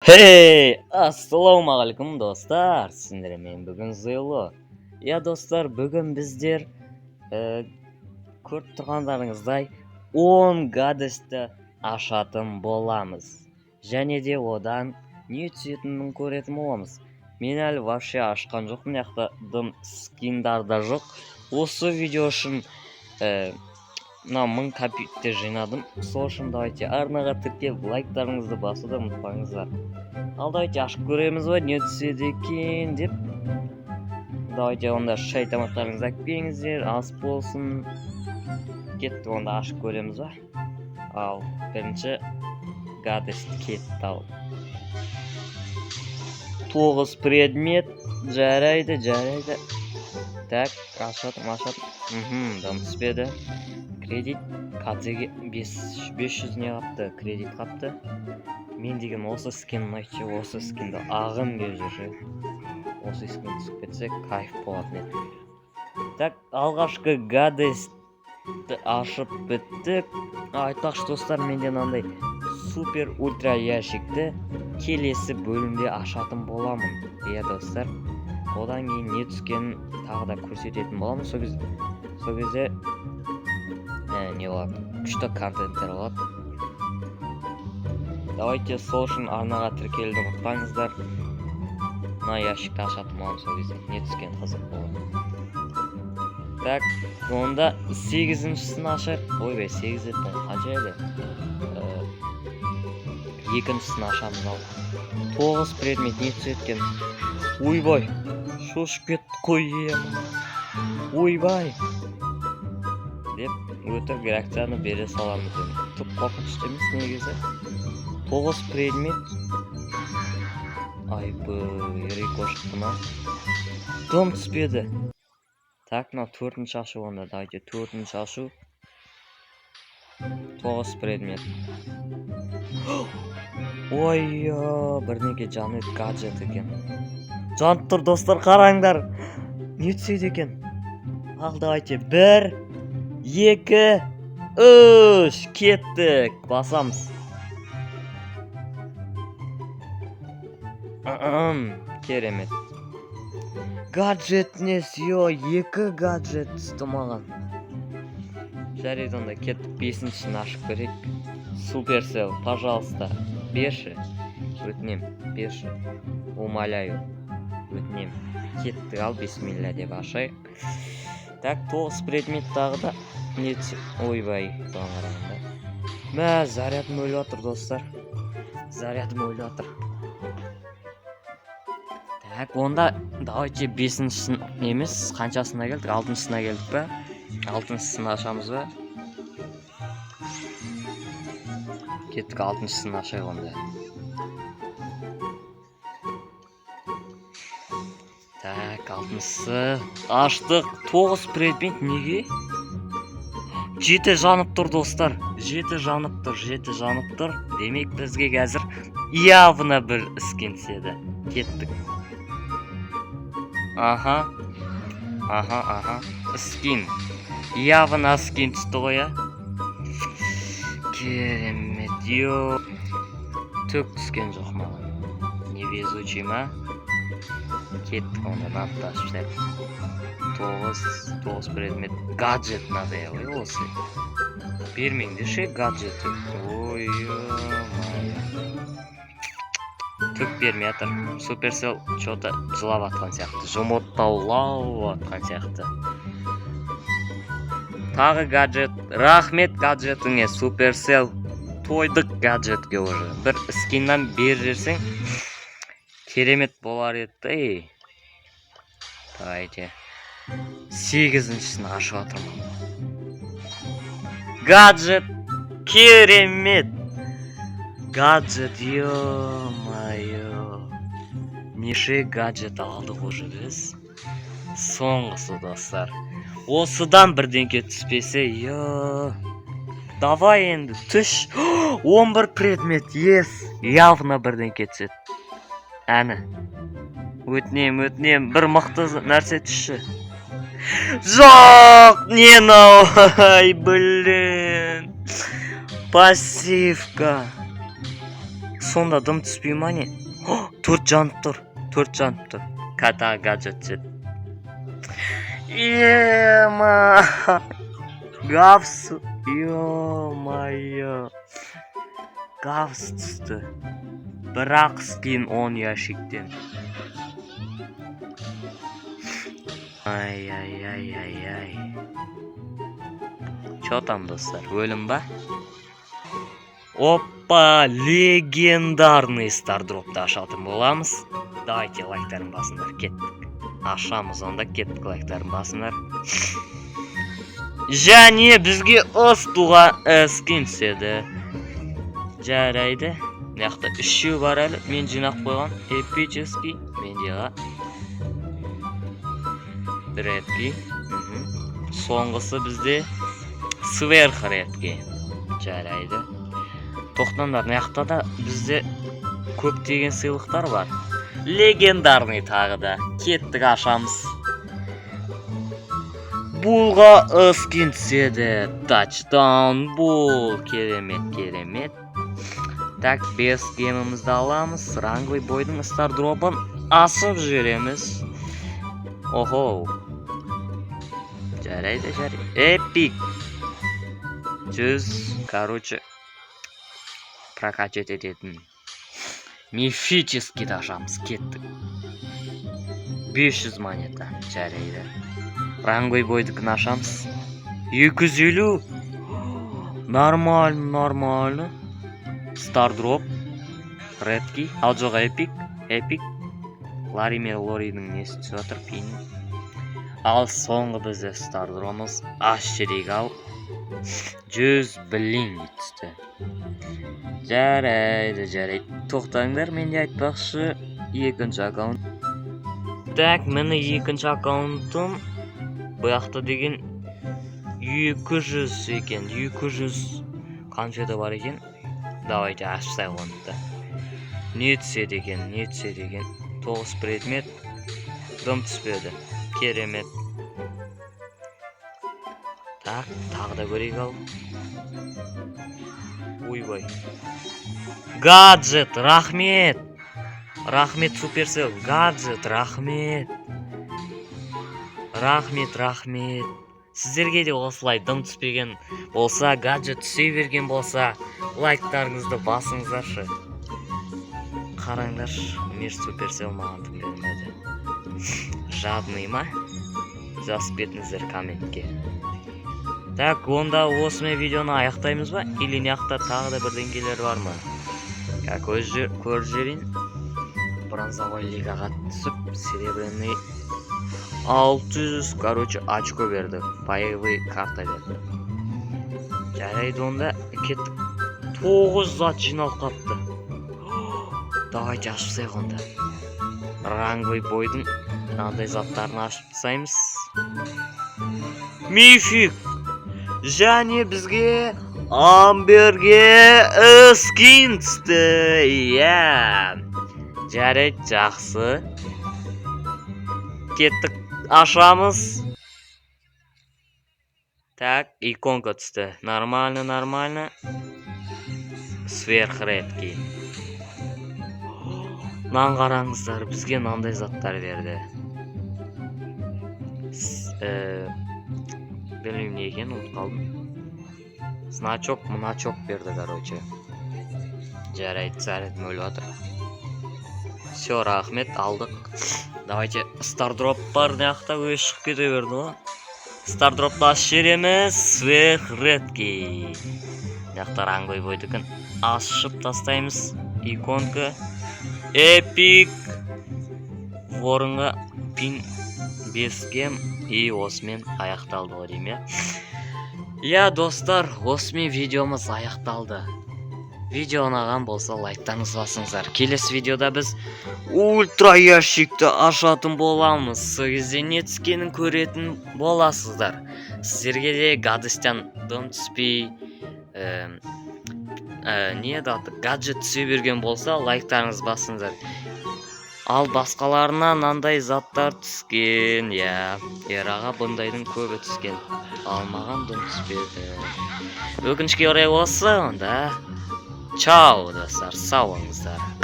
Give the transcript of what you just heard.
Хей, ассалаумағалейкум, достар! Сіздермен бүгін Зейло. Иә, достар, бүгін біздер көріп тұрғандарыңыздай 10 гадостьті ашатын боламыз. Және де одан не түсетінін көретін боламыз. Мен әлі вообще ашқан жоқпын, мына жақта дым скиндар да жоқ. Осы видео үшін мына 1000 копейка жинадым. Сол үшін давайте арнаға тіркеліп, лайктарыңызды басуды ұмытпаңыздар. Ал давайте ашып көреміз ба, не түседі екен деп. Давайте онда шай тамақтарыңызды әкеліп келіңіздер, ас болсын. Кеттік, онда ашып көреміз ба? Ал бірінші гадость кетті, ал. Тоғыз предмет, жарайды, жарайды. Так, ашадым, ашадым. Дым түспеді. Кредит КЦге 500 не қапты, кредит қапты. Мен деген осы скин ұнайды ше, осы скинді ағым келіп жүр ше. Осы скин түсіп кетсе, кайф болатын еді. Так, алғашқы гадостьті ашып біттік. Айтпақшы, достар, менде мынандай супер ультра ящикті келесі бөлімде ашатын боламын. Иә, достар, одан кейін не түскенін тағы да көрсететін боламын. Сол кезде не болады, күшті контенттер болады. Давайте сол үшін арнаға тіркелуді ұмытпаңыздар. Мына ящикті ашатын боламын, сол кезде не түскен қызық болады. Так, онда сегізіншісін ашайық. Ойбай, сегіз деппін, қанша еді? Екіншісін ашамыз. Ал тоғыз предмет, не түседі екен? Ойбай, шошып кеттік қой, ема. Ойбай деп өтірік реакцияны бере саламыз енді. Түк қорқынышты емес негізі. Тоғыз предмет. Айбый, Рико шықты ма? Дым түспеді. Так, мынау төртінші ашу онда. Давайте төртінші ашу. Тоғыз предмет. Ой, бірдеңке жанып, гаджет екен. Жанып тұр, достар, қараңдар. Не түседі екен? Ал давайте бір, екі, үш, кеттік. Басамыз. Керемет. Гаджет несі, екі гаджет түсті маған. Жарайды, онда кеттік, бесіншісін ашып көрейік. Суперсел, пожалуйста, берші. Өтінем, берші. Умоляю. Өтінем. Кеттік, ал бисмилля деп ашайық. Так, тоғыз предмет, тағы да не түсі? Ойбай, бұған қарағанда. Мә, зарядым өліп жатыр, достар. Зарядым өліп жатыр. Так, онда давайте бесіншісін емес, қаншасына келдік? Алтыншысына келдік па? Алтыншысын ашамыз ба? Кеттік, алтыншысын ашайық онда. Так, алтыншысы аштық. Тоғыз предмет, неге? Жеті жанып тұр, достар. Жеті жанып тұр, жеті жанып тұр. Демек, бізге қазір явно бір скин түседі. Кеттік. Аха. Аха, аха. Скин. Явно скин түсті ғой, иә? Керемет. Йо. Түк түскен жоқ маған. Невезучий ма? Кеттік онда, мынаны да ашып тастайық. Тоғыз, тоғыз предмет. Гаджет надо ғой осы. Бермеңдерші гаджет. Ой, ё-моё. Түк бермей жатыр. Суперсел что-то жылап жатқан сияқты. Жұмыртаулап жатқан сияқты. Тағы гаджет. Рахмет гаджетіңе, Суперсел. Тойдық гаджетке уже. Бір скиннан беріп жіберсең, керемет болар еді да, ей. Давайте. Сегізіншісін ашып жатырмын. Гаджет. Керемет. Гаджет, ё-моё. Неше гаджет алдық уже біз? Соңғысы, достар. Осыдан бірдеңке түспесе, ё. Давай енді түш. 11 предмет, ес. Явно бірдеңке түседі. Әні. Өтінем, өтінем, бір мықты нәрсе түсші. Жоқ, не мынау? Ай, блин. Пассивка. Сонда дым түспей ма, не? Төрт жанып тұр, төрт жанып тұр. Тағы гаджет түседі. Ема, гавс, ё-моё, гавс түсті. Бірақ скин 10 ящиктен. Ай, ай, ай, ай, ай. Чё там, достар, өлім ба? Опа, легендарный стардропты ашатын боламыз. Давайте, лайктарын басыңдар, кеттік. Ашамыз онда, кеттік, лайктарын басыңдар. Және бізге Астуға скин түседі. Жарайды. Мына жақта үшеу бар әлі, мен жинап қойған. Эпический, менде редкий. Соңғысы бізде сверхредкий. Жарайды. Тоқтаңдар, мына жақта да бізде көптеген сыйлықтар бар. Легендарный тағы да. Кеттік, ашамыз. Булға скин түседі. Тачдаун бул. Керемет, керемет. Так, бес гемімізді аламыз. Ранговый бойдың стардропын асып жібереміз. Охо. Жарайды, жарайды. Эпик. 100, короче, прокачать ететін. Мифический ашамыз, кеттік. 500 монета, жарайды. Ранговый бойдікін ашамыз. 250. Нормально, нормально. Стардроп. Редкий. Ал жоқ, эпик. Эпик. Ларри мен Лоридің несі түсіп жатыр, пин. Ал соңғы бізде стардропымыз. Аш жіберейік ал. 100 блин түсті. Жарайды, жарайды. Тоқтаңдар, менде, айтпақшы, екінші аккаунт. Так, міне, екінші аккаунтым. Бұл жақта деген 200 екен, 200 конфета бар екен. Давайте ашып тастайық оны да. Не түседі екен, не түседі екен? 9 предмет, дым түспеді. Керемет. Так, тағы да көрейік ал. Ойбай. Гаджет, рахмет. Рахмет, Суперсел. Гаджет, рахмет. Рахмет, рахмет. Сіздерге де осылай дым түспеген болса, гаджет түсе берген болса, лайктарыңызды басыңыздаршы. Қараңдаршы, мир Суперсел маған дым бермеді. Жадный ма? Жазып кетіңіздер комментке. Так, онда осымен видеоны аяқтаймыз ба? Или мына жақта тағы да бірдеңкелер бар ма? Я көріп жіберейін. Бронзовой лигаға түсіп, серебряный 600, короче, очко берді. Боевой карта берді. Жарайды, онда кеттік. 9 зат жиналып қапты. Давайте ашып тастайық онда. Ранговый бойдың мынандай заттарын ашып тастаймыз. Мифик! Және бізге Амберге скин түсті. Иә. Жарайды, жақсы. Кеттік, ашамыз. Так, иконка түсті. Нормально, нормально. Сверхредкий. Мынаны қараңыздар, бізге мынандай заттар берді. Білмеймін не екенін, ұмытып қалдым. Значок, мыначок берді, короче. Жарайды, зарядым өліп жатыр. Все, рахмет, алдық. Давайте, стардроп бар мына жақта, өзі шығып кете берді ғой. Стардропты ашып жібереміз. Сверхредкий. Мына жақта ранговый бойдікін ашып тастаймыз. Иконка. Эпик. Воронға пин 5 гем, и осымен аяқталды ғой деймін, иә. Иә, достар, осымен видеомыз аяқталды. Видео ұнаған болса, лайктарыңызды басыңыздар. Келесі видеода біз ультра ящикті ашатын боламыз. Сол кезде не түскенін көретін боласыздар. Сіздерге де гадостян дым түспей, не еді аты, гаджет түсе берген болса, лайктарыңызды басыңыздар. Ал басқаларына мынандай заттар түскен, иә. Эраға бұндайдың көбі түскен. Ал маған дым түспеді. Өкінішке орай, осы онда. Чао, достар, сау болыңыздар.